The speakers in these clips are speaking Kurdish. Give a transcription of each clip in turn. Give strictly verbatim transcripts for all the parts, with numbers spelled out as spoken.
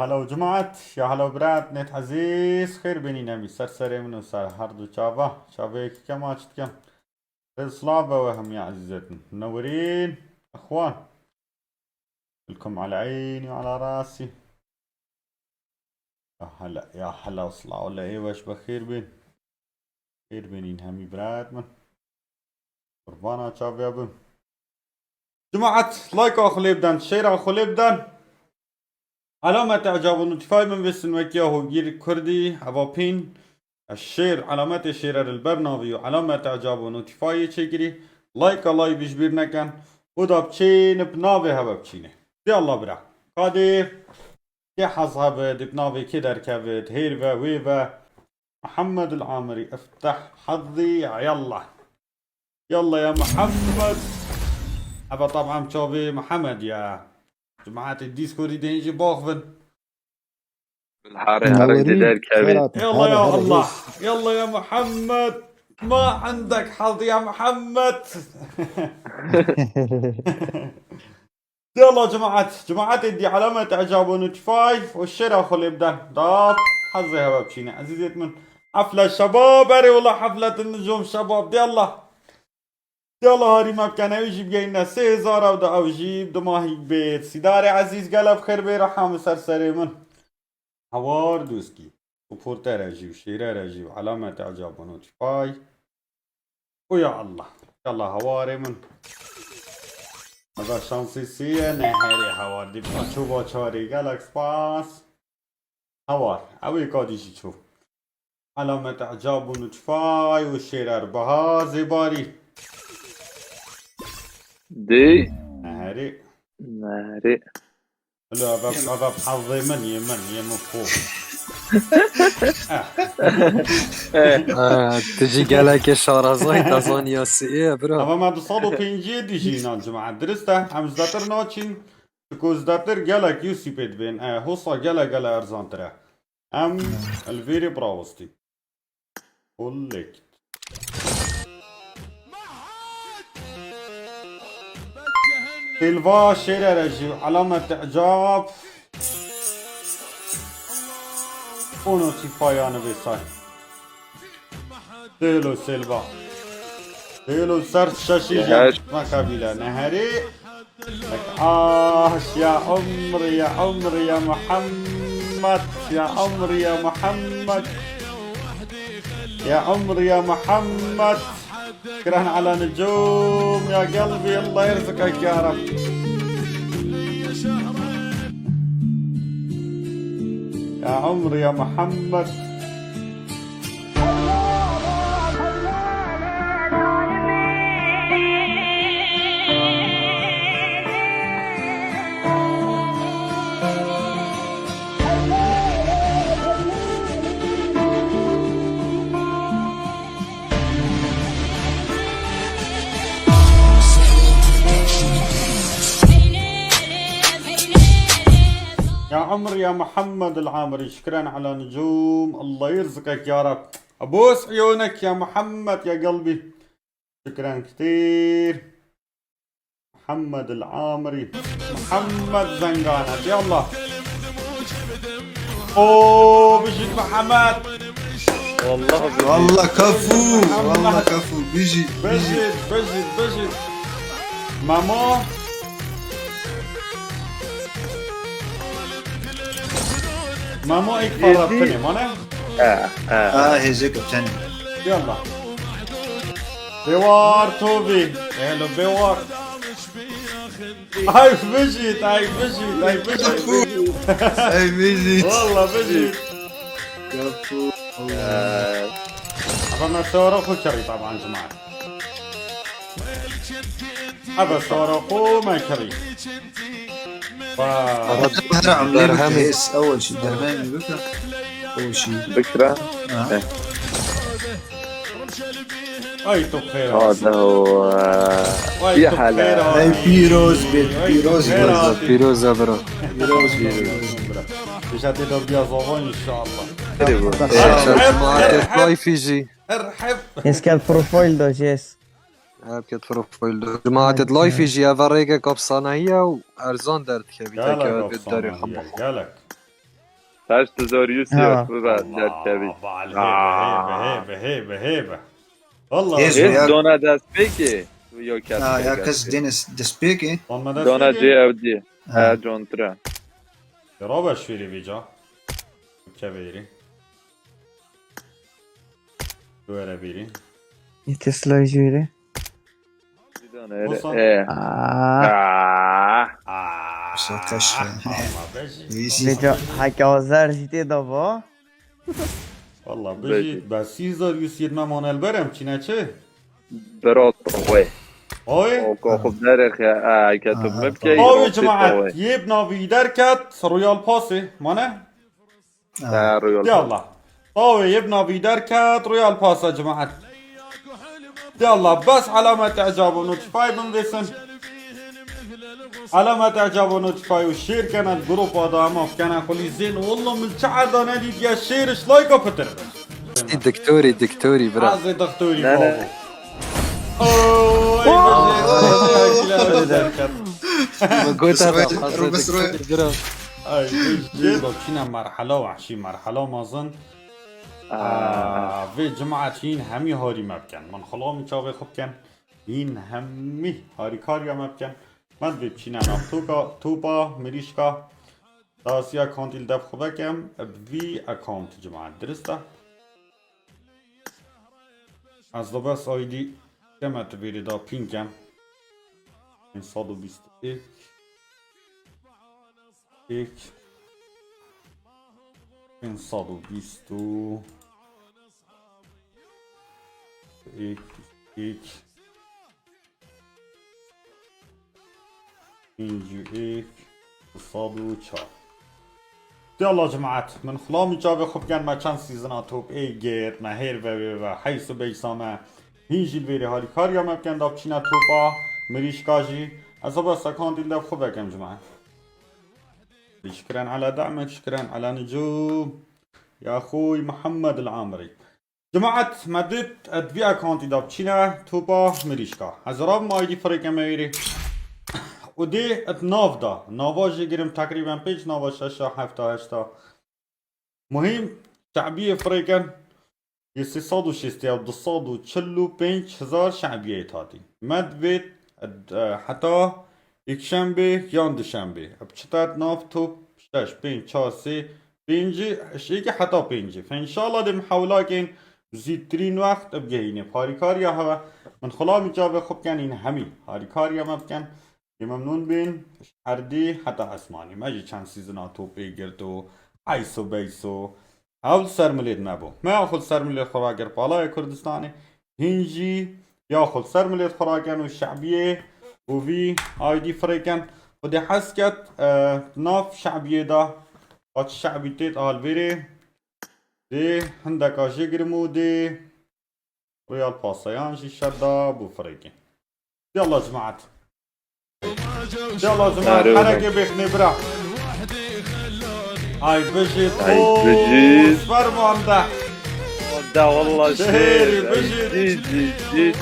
Hela û cemaet, ya hela û birat, nêt ezîz, xêr bênîn hemî ser serê min û ser her du çava. Çavê yekî kema çi dikim. Rê silav be we hemî ezîzêt min. Newirîn, exwan. Kulkum ala eynî û ala rasî. Ya hela, ya hela, silav le ê weş be xêr bên. Xêr bênîn hemî birat min. Qurbana çavya bim. Cemaet, like-a xwe lê biden, share-a xwe lê biden. Alamet icab û notify min vêsin wekî ya hogîr kurdî, eva pîn. Ez share, alametê share li ber navî û alamet icab û notify yê çêkirî. Like-a live ji bîr nekin. Û da biçêne bi navê heve biçîne. Dê Allah bira. Kadê kê hez hebe, dê bi navê kê derkeve, hêr ve, wê ve. Muhammed el-Amiri, ifteh hazî, yallah. Yallah ya Muhammed. Eva tab'an çavê Muhammed ya. Cemaetê Discordî dên jî baxvin. Bilhare herek de derkevê. Yallah ya Allah. Yallah ya Muhammed. Ma indek hazî ya Muhammed. Dê Allah cemaet. Cemaetê dî alamet icab û notify û share-a xwe lê biden. Da hezê heve biçîne. Ezîzêt min. Efle şebab. Erê wela hefletin nicom şebab. Dê Allah. Dê Allah harî me bikene. Ew jî bigeyne sê hezar ew da ew jî bi du mahî bêt. Sîdarê ezîz gele bi xêr bê reha min ser serê min. Hawar doskî. Supportere jî û şêrere jî û alamet icab û notify. Û ya Allah. Ya Allah hawarê min. Eva şansê sê ye, neherê hawar. Dî paço va çarê gelek spas. Hawar. Ew ê kadî jî ço. Alamet icab û notify û şêrer biha zêbarî. Dê. Neherê. Neherê. Alo, eva, eva hazê min ye, min ye, min xo. Ah, tu jî gelekê şarazayî te zaniya sê ye, bira. Eva me du sed û pêncî dijî nan cemaet. Dirist e, em zêdetir naçîn. Çiko zêdetir gelek yûsî pê dibên. E, hosa gelek gelek erzantir e. Em li vêrê birawestîn. Collect. Silva şêrere jî alamet icab. Û notify-a nivîsay. Dêlo Silva. Dêlo ser şeşî jî. Neher. Me kabîle neherî. Lek ah ya umri ya umri ya Muhammed, ya umri ya Muhammed, ya umri ya Muhammed. Şükran ala nucum ya gelbî, Allah yerzikek ya Rab. Ya umri ya Muhammed. Ya umri ya Muhammed el-Amiri, şükran ala nucum, Allah yerzikek ya Rab. Abûs uyûnek ya Muhammed ya gelbî. Şükran kitîr. Muhammed el-Amiri. Muhammed Zengane. Ya Allah. Oo, bijît Muhammed. Wallah bijît. Wallah kafû. Wallah kafû. Bijît. Bijît. Bijît, bijît, bijît. Memo. Memo ilk para tene, mane? Ha, ha. Ha, hêzê kaptanê. Yallah. Bewar Tovi. Hello Bewar. Ay bijît, ay bijît, ay bijît. Ay bijît. Wallah bijît. Kafû. Ee, Ama me sewara xwe kirî taban cemaat. Eve sewara xwe me kirî. Ba. Her emlê bike, hês, ew şî derhemî bike. Ew şî. Bikira. Ha. Ay tu xêr. Hada o. Ay Ya tu hala. Xêr. Ay pîroz bê, pîroz bê. Pîroz e bira. Pîroz bê. Dişatê de biya zavan inşallah. Hadi bu. Cemaatê Tayfî jî. Erheb. Êskel profil do jês. Hep ket profil do. Cemaatê Tayfî jî eve rêke kapsanayî ye û erzan derdikevî Gelek teke vê darê kapsana xema. Gelek. Heşt hezar û yüz Ha. Siyah, bira, derkevî. Aa, bal, hebe, hebe, hebe, hebe, hebe. Vallahi. Hêz Hêz ya. Dona destpêkê. Tu ya kes Ha, ya kes destpêkê. Deniz destpêkê. Lan me destpêkê. Dona C F D. Ha. He, contire. Ya rabe şûrê vêca. Kevêrî. Were bîrî. Yê Tesla jûrê. Dona ere. Bosan. E. Aa. Aa. Aa. Sateş. Allah bejî. Vêca heke azer jî tê de va. Valla bijî, be sî hezar û yüz yirmi manel berem çîne çi? Bira we. Oy? O ko xub derek ya, a, ke tu Aha, mibke, tamam. Oy, cemaat, yeb navi derket, Royal Pass'e, mane? Aha. Ha, Royal Pass. Yallah. Oy, yeb navi derket, Royal Pass'e, cemaat. Yallah, bes alamet icab û notify bin vesin. Alamet icab û notify û share kene, grupa da hema kene, xulî zên, wallah min çi erda nedîtiye, share iş like pitir bin. Doktorî, doktorî, bira. Azê doktorî, ne, ne, babo. Oy, oy, oy, oy, oy, oy, derket. Gota da, Rubes, Rubes, Rubes. Doktorî, bira. Ay, bêjin, çine merhela wehşî, merhela mezin. Aa. Aa, vê cemaetîn hemî harî me bikin. Min xulamî çavê xwe bikin. Hîn hemî harîkariya me bikin. Me divê biçîne nav toka, topa, mirîşka. Dasiya kontî li dev xwe vekem. Bi vî account cemaet dirist e. Ez de bes I D keme tu vêrê da pîn kem. Pênc sed û bîst û yek. Yek. Pênc sed û bîst û yek, yek. Pêncî û yek, sed û çar. Yallah cemaet, min xulamî çavê xwe bikin, me çend sîzina top ê gêrt, me hêr ve wê ve, heys û beysa me. Hîn jî li vêrê harîkariya me bikin, da biçîne topa, mirîşka jî. Ez aba sekandî li dev xwe vekem cemaet. Şikren ala demek, şikren ala nicûm. Ya xûy Muhammed el Amrî. Cemaet, me dit, et vî accountî da biçîne, topa, mirîşka. Ez rabim I D firêke me wêrê. Û dê et nav da. Nava jê girim teqrîben pênc nava, şeşa, hefta, heşta. Muhîm, şe'biyê firêken, yê sê sed û şêst ya du sed û çil û pênc hezar şe'biyê hatî. Me divêt, e, heta êkşembê yan duşembê. Bi çitet nav top şeş, pênc, çar, sê, pêncî, şêkî heta pêncî. Fe înşallah dê mihewlakên zîdtirîn wext bigehînê. Harîkariya heve. Min xulamî çavê xwe biken, hîn hemî harîkariya me biken. Ê memnûn bîn, ji erdî heta esmanî. Me jî çend sîzina topê girt û eyso beyso. Ew li ser milêt me bû. Me ya xwe li ser milêt xwe ragirt, Palayê Kurdistanê. Hîn jî ya xwe li ser milêt xwe rakin û şebiyê û vî aydî firêkin. Xwedê hez ket, e, di nav şebiyê de, va çi şebî têt a li vêrê. Dê hindeka jê girim û dê Royal Pasa yan jî şer da bû firêkê. Yallah cemaat. Yallah cemaat, Erê, herekê bêxinê bira. Ay bijît. Ay bijît. Fermanda. Da wallah şêr. Ay bijît.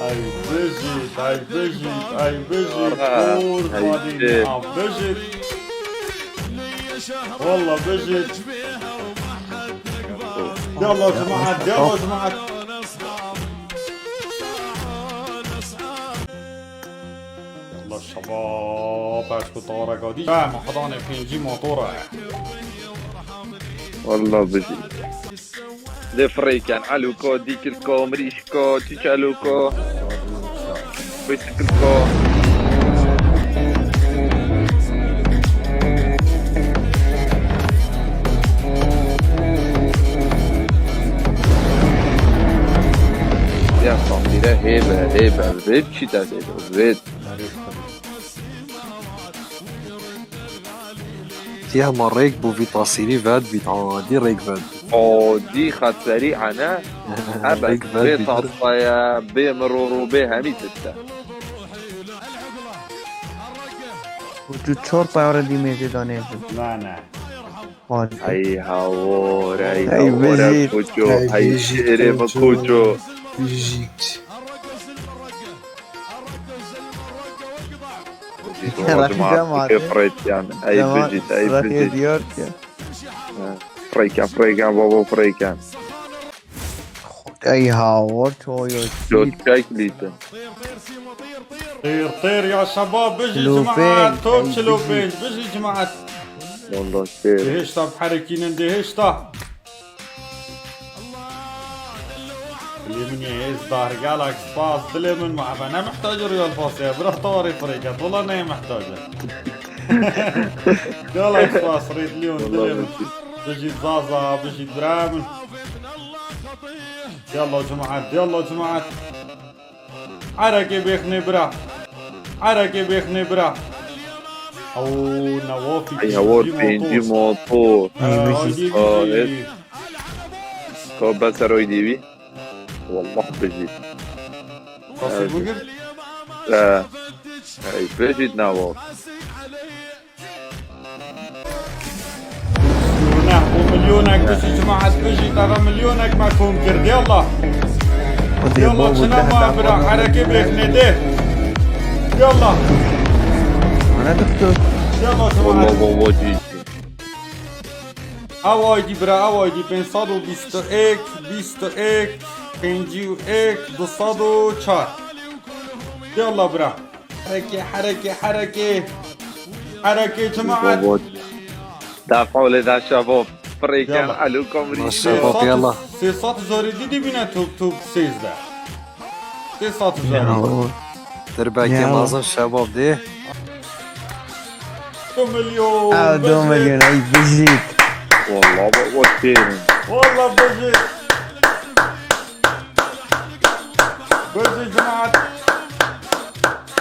Ay bijît, ay bijît, ay bijît. Ay bijît. Wallah bijît. Yallah cemaat, yallah cemaat. Yallah şebab, ez ku tareka dî. Em xedanê pêncî motora ye. Wallah bijî. Lê firêken, elûko, dîkilko, mirîşko, çîçelûko. Bicycleko. Ya Samîre hêbe, hêbe, vê çî te dê, vê. Tiya ma rêk bû vî tasîrî ved bît, adî rêk ved. Adî xetserî ene. Ebe rêk ved bê bît. Tasaya, bê miroro, bê hemî tişte. Û tu çor peyare dî mêzê danê. Ne, ne. Ay hawor, ay hawor, koço, ay şêrê me koço. Bijît. Rakî cemaat, dema dike te. Pirêt yan. Ey Dema bijît, ey rakî bijît. Diyar ke. Pirêt ke, pirêt ke, baba pirêt ke. Ey hawar çoyo. Çiçek lîtin. Têr, têr ya şebab, bijî Çilo cemaat, pênc, top ey çilo pênc, bijî. Bijî cemaat. Wallah têr. Dihişta bi herekînin, dihişta. Dilê min yê hêz dar, gelek spas, dilê min, ma eve ne mihtac Royal Pass e, bira tawarê pirêket, wala ne mihtac e. Gelek spas, Red Leon, dilê min. Bijî Zaza, bijî birayê min. Yalla cemaat, yalla cemaat. Erekê bêxnê bira. Erekê bêxnê bira. Ew Newafî Ay hawar pêncî pêncî motor. Motor. Ay, Ay, bijî. Ay, Ay, bijî. Ka beser oy dîvî. Wallah bijî. Kasî bugir. Ee, ey bijît Newaf. Neh, bu milyonek bijî cemaat, bijî, tava milyonek me kom kir, yalla. Hadi Yalla, baba, çina deh ma dakika bira, var. Herekê bêxnê de. Yalla. Ana doktor. Yalla cemaat. Wallah baba ciddi. Ew aydî bira, ew aydî pênc sed û bîst û yek, bîst û yek, pêncî û yek, du sed û çar. Yalla bira. Herekê, herekê, herekê. Herekê cemaat. Baba. Da qawlê da şabo. Pirêken Yalla. Elo Komrî. Maşallah. Sê sed, yalla. Sê sed zarê dî dibîne top, top sêzdeh. Sê sed zarê. Yalla. Dirbekê Ya. Mazin şebab dê. Du milyon. Ew du milyon, ey bijît. Wallah baba têrin. Wallah bijît. Bijî cemaat.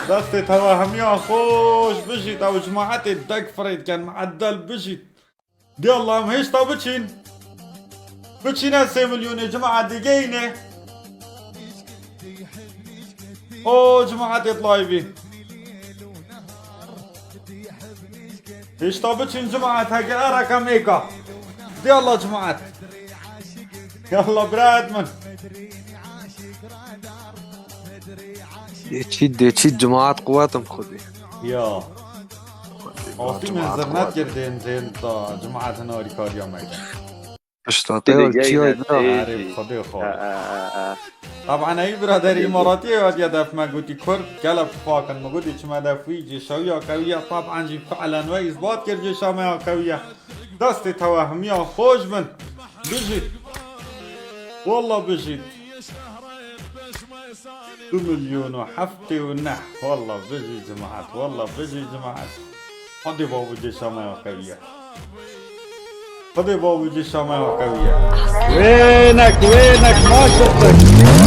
Destê teva hemiya xweş, bijît, ew cemaetê dek firê dikin, mueddel bijît. Di Allah em hêşta biçîn. Biçîne sê milyonê cemaet digeyne. O cemaetê layvî. Hêşta biçîn cemaet heke e rekam êka. Di Allah cemaet. Yalla birat min. Dê çî, dê çî cemaat quwet im Xwedê. Ya. Asî min zirnet kir dên, dên da cemaat hin harîkariya me. Pişta te Dilê ya çi geyne ya da? Erê, têjî. Xwedê xwe. Ha, ha, ha, ha. Taban ey birader Dilê îmaratiyê hatiye def me gotî Kurd, gelek xwakin me gotî çime def wî cêşawiya qewiye, taban jî fi'len we îsbat kir cêşa me ya qewiye. Destê tewehimiya xweş bin. Bijît. Wallah bijît. Du milyon û heftê û neh. Wallah bijî cemaat. Wallah bijî cemaat. Xwedê bavû cêşa me ya qewiye. Xwedê bavû cêşa me ya qewiye. Wênek, wênek, maşallah.